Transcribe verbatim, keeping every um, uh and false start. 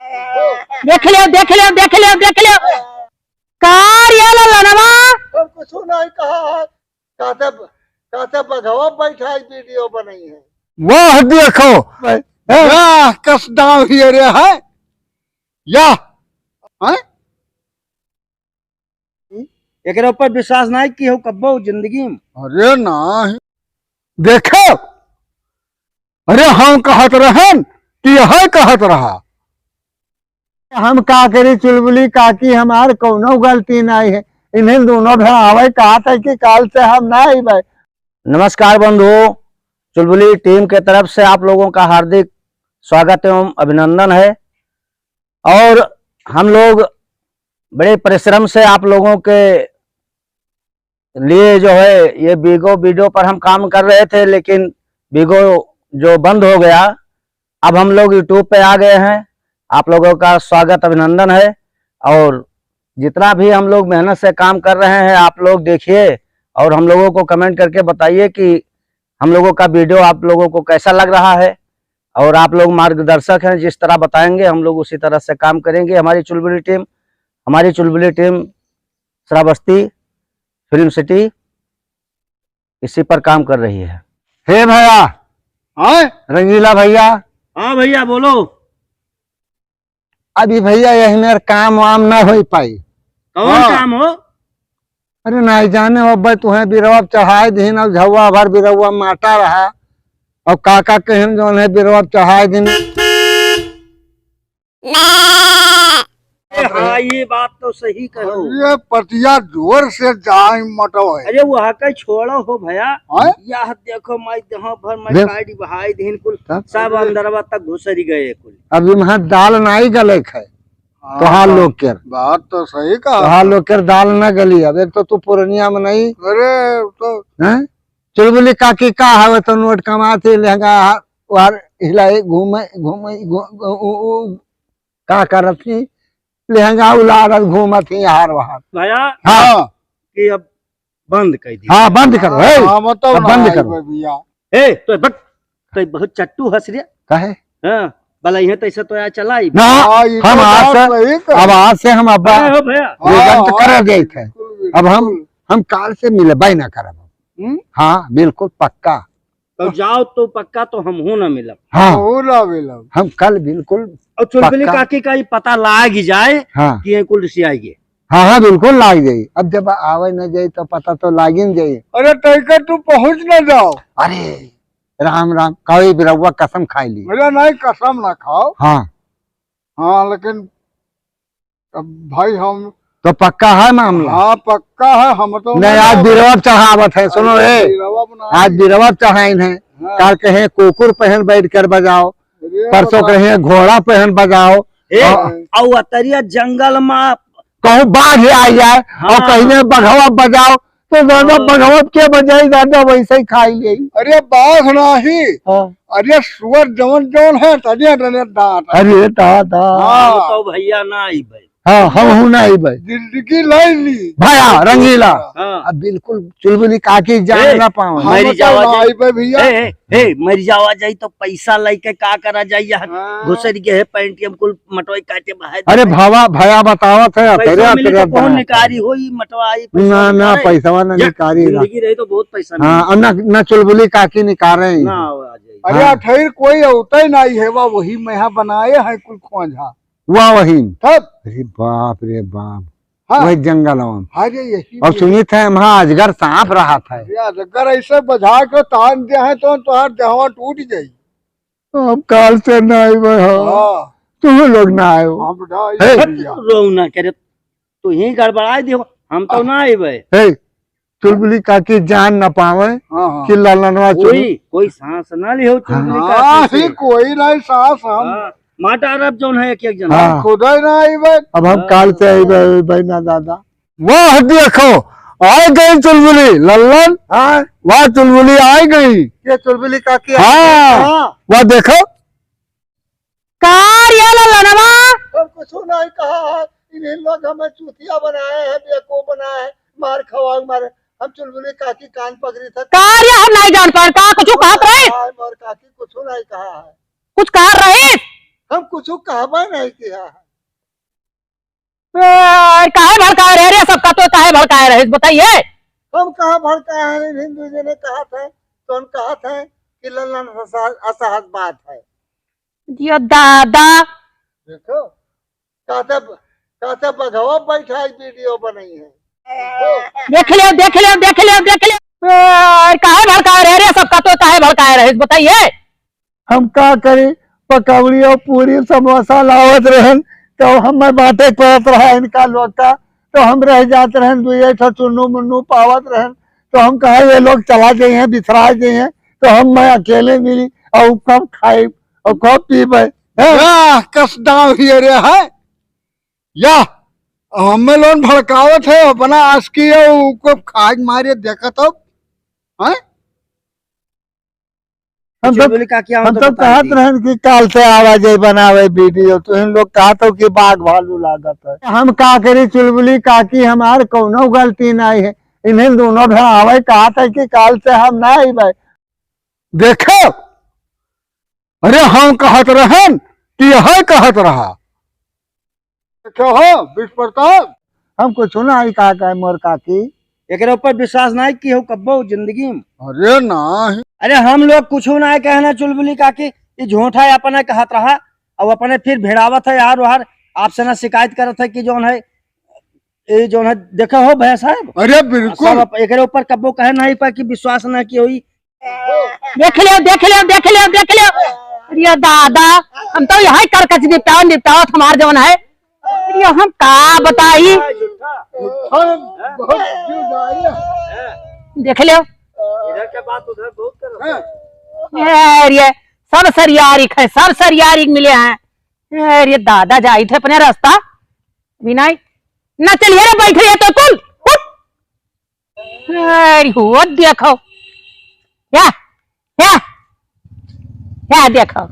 देख लियो, देख लियो, देख लियो, देख लियो। का रे ललनवा? हम कुछ नहीं कहा है। कहते, कहते बघवा बैठा है, वीडियो बनाई है। वाह, देखो। हैं? वाह, कस दाम हिये रे है। या। हैं? एकरे ऊपर विश्वास नाहीं किहो कब्बो जिंदगी में। अरे नाहीं। देखो, अरे हम कहत रहन कि यह कहत रहा। हम का करी चुलबुली काकी, हमार कौनो गलती नाहीं है। इन्हें दोनों भेड़ावे कहत है कि काल से हम ना अइबे। नमस्कार बंधुओं, चुलबुली टीम के तरफ से आप लोगों का हार्दिक स्वागत एवं अभिनंदन है। और हम लोग बड़े परिश्रम से आप लोगों के लिए जो है ये बीगो वीडियो पर हम काम कर रहे थे, लेकिन बीगो जो बंद हो गया, अब हम लोग YouTube पे आ गए हैं। आप लोगों का स्वागत, अभिनंदन है। और जितना भी हम लोग मेहनत से काम कर रहे हैं, आप लोग देखिए और हम लोगों को कमेंट करके बताइए कि हम लोगों का वीडियो आप लोगों को कैसा लग रहा है। और आप लोग मार्गदर्शक हैं, जिस तरह बताएंगे हम लोग उसी तरह से काम करेंगे। हमारी चुलबुली टीम, हमारी चुलबुली टीम श्रावस्ती फिल्म सिटी इसी पर काम कर रही है। हे भैया, हाँ? रंगीला भैया। हाँ भैया, बोलो। अभी भैया यही मेर काम वाम ना होइ पाई। कौन हाँ। काम हो? अरे नाहीं जाने हो अब्बे, तुहें बिरवा चढ़ाए दीन, अब झौवा भर बिरवा माटा रहा। अब काका कहें जौन है बिरवा चढ़ाए दीन। हाँ, ये बात तो सही कहो। अरे पटिया जोर से जाए मटो है। अरे वो हकै छोड़ो हो भैया। हाँ? यह देखो माई देहो भर में देख। काटी बहाई दीन कुल, तब? सब अंदरवा तक घुसरी गए कुल। अब इम्हा दाल नाहीं गले है। हाँ, तोहार बात, लोग के। बात तो सही कहा। तोहार लोग के दाल ना गली। अब एक तो तू पुरनिया में नहीं। अरे, तो हैं? चुलबुली काकी का हवे तो नोट कमात ही लहंगा हार, वार हिलाए, घूमे, घूमे, घू-, घू-, ऊ, ऊ, का करत ही? लहंगा उलारत घूमत ही हार वहार। भैया, हाँ। कि अब बंद कर दी। हाँ, बंद करो, हाँ, हे। हाँ, मतलब अब बंद ना करो। आइबे भैया। ए, तो बट, तो बहुत चट्टू हंस रे। काहे? हाँ, भला इहे तैसे तो यार चलाई। ना, हाँ, ये हम तो आज बात से, सही कहे। अब आज से हम अब्बा अरे हो भैया। हाँ, रिजल्ट हाँ, करा देत है। बिल्कुल, बिल्कुल। अब हम, हम काल से मिलबे ना करब। हम्म? हाँ, बिल्कुल पक्का। तो जाओ तो पक्का तो हमहू ना मिलब। हाँ। हमहू ना मिलब। हम कल बिल्कुल और चुलबुली पक्का। काकी का ही पता लाग ही जाए हाँ। कि ये कुल रिसियाई गए। हाँ, हाँ, बिल्कुल लाग जाई। अब जब आवे न जाई तो पता तो लागिन जाई। अरे तैका तू पहुँच न जाओ। अरे राम राम, कई बिरौआ कसम खाई ली। अरे नहीं, कसम ना खाओ। हाँ। हाँ, लेकिन अब भाई हम तो पक्का है मामला? हाँ, पक्का है। हम तो नहीं, ना आज जाओ। बिरवा चढ़ावत है, सुनो अरे, रे। बिरवा बना आज ली। बिरवा चढ़ाइन है। हाँ। काल कहे कुकुर पहन बैठ कर बजाओ, अरे परसों बताओ। कहे घोड़ा पहन बजाओ। ए, हाँ। औ अतरिया जंगल मा कहूँ बाघ आ जाए और हाँ। कहीं बघवा बजाओ, तो दादा हाँ। बघवा के बजाई, दादा वैसे ही खाई ले। अरे बाघ नाही। हाँ। अरे सुअर जवन जवन है, तने तने दांत। अरे दादा। हाँ। हम तो भैया ना आई भाई। हाँ, हम हूँ ना आई भाई। जिंदगी लाई ली। भैया, रंगीला। हाँ। अब बिल्कुल चुलबुली काकी जान ए, ना पावे। हम मरी तो जावा ना जाई। आई भाई भैया। ए, ए, ए, मरी जावा जाई तो पैसा लेके का करा जाई? यहाँ हाँ। घुसर गए है पैंट, हम कुल मटोई काटे बाहर। अरे भावा, भया बतावत है, पैसा तेरे मिली तेरे तो कौन दांत। निकारी होई, मटवा आई, पैसा ना, ना, निकाले। पैसवा ना जा, निकारी ना। जिंदगी रही तो बहुत पैसा हाँ, मिली। अब ना, ना चुलबुली काकी निकारे ही। ना, आ जाई। अरे हाँ। अठैर कोई औते ना ही है, वा वही में यहाँ बनाए हैं कुल खोंझा। वा वही। तब? अरे बाप रे बाप। हाँ। वही जंगल में। अरे यही अब में। सुनित है, वहाँ अजगर सांप रहा था। अरे अजगर ऐसे बजा के तान दिया है तो तोहार देहवा टूट जाई। अब काल से ना आइबे हो। हाँ। तुम लोग ना आयो। हम ना हे। आइबे भैया। रो ना करे, तू ही गड़बड़ाई दियो, हम तो आ। ना आइबे। हे, चुलबुली काकी जान ना पावे हाँ, हाँ। कि ललनवा चुल- कोई, कोई सांस ना लियो चुलबुली हाँ, काकी से। ही कोई नहीं सांस हम। हाँ, माटा अरब जौन है एक एक जना। हाँ। खुदे ना आइबे। अब हम हाँ। काल से आइबे, आइबे ना दादा। वाह, देखो, आ गई चुलबुली, लल्लन। हाँ। वाह, चुलबुली आ गई। ये चुलबुली काकी आ गई। हाँ। हाँ। वाह, देखो। का रे लल्लनवा? हम कुछ नहीं कहा है, इन्हीं लोग हमें चूतिया बनाए हैं, बेवकूफ बनाए हैं, मार खवाओ मारे। हम चुलबुली काकी कान पकड़ी था। का रे हम नहीं जान पाए, का कुछ कहत रहे? हाँ, मार काकी कुछ नहीं कहा है। कुछ कहा रहे? हम कुछ कहबे नहीं किया है। ए, काहे भड़काए रहे रे सबका, तो काहे भड़काए रहे, बताइए। हम कहाँ भड़काए हैं, हिंदू जी ने कहा था, तो हम कहा था कि लल्लन असह-, असहज बात है। दियो दादा। देखो, कहते, कहते बघवा बैठा है, वीडियो बनाई है। देख ले, देख ले, देख ले, देख ले। ए, काहे भड़काए रहे रे सबका, तो काहे भड़काए रहे, बताइए। हम का करी, पकौड़ी और पूरी समोसा लावत रहन, तो हमें बांटे के पड़त रहा इनका लोग का, तो हम रह जात रहन, दुई एक ठो चुन्नू मुन्नू पावत रहन, तो हम कहा ये लोग चला जाइहैं, बिसरा जाइहैं, तो हम मैं अकेले मिली और कब खाई और कब पीबे, हैं? या कस दाव हिय रे है, या हमें लोग भड़कावत है, अपना आस की है, उको खाए के मारे देखत हो, हैं? हम तो, चुलबुली काकी, हम हम तो तो बता कहत दी। रहन कि काल से आवा जाई बनावे वीडियो, तो इन लोग कहत हो कि बाघ भालू लागत है। हम का करी चुलबुली काकी, हमार कौनो गलती नहीं है, इन्हें दोनों भे आवे कहत है कि काल से हम ना अइबे। देखो, अरे हम कहत रहन कि यह कहत रहा। अच्छा हो, विष प्रताप? हम कुछ ना ही कहा, कहे मोर काकी। एकरे ऊपर विश्वास ना किहो कब्बो जिंदगी में। अरे ना। अरे हम लोग कुछ ना कहे ना चुलबुली काकी, ई झूठा है अपना कहत रहा, अब अपने फिर भिड़ावत है यार ओहार, आपसे ना शिकायत करत है कि जौन है, ए जौन है, देखा हो भैया साहब। अरे बिल्कुल। सब अप-, एकरे ऊपर कब्बो कहे नहीं पा कि विश्वास ना की होई, देख ले, देख ले, देख ले, देख ले। अरे दादा, हम तो यही करकच निपटाओ, निपटाओ हमार जवन है। अरे हम का बताई? हम बहुत जुदाई है। देख ले। इधर के बात उधर बहुत करो। हाँ। अरे सब सरियारिक है, सब सरियारिक मिले हैं। अरे दादा जाई थे अपने रास्ता। विनय, ना चलिए रे, बैठ रहे तो कुल। उठ। अरे हो देखो, या, या, या देखो,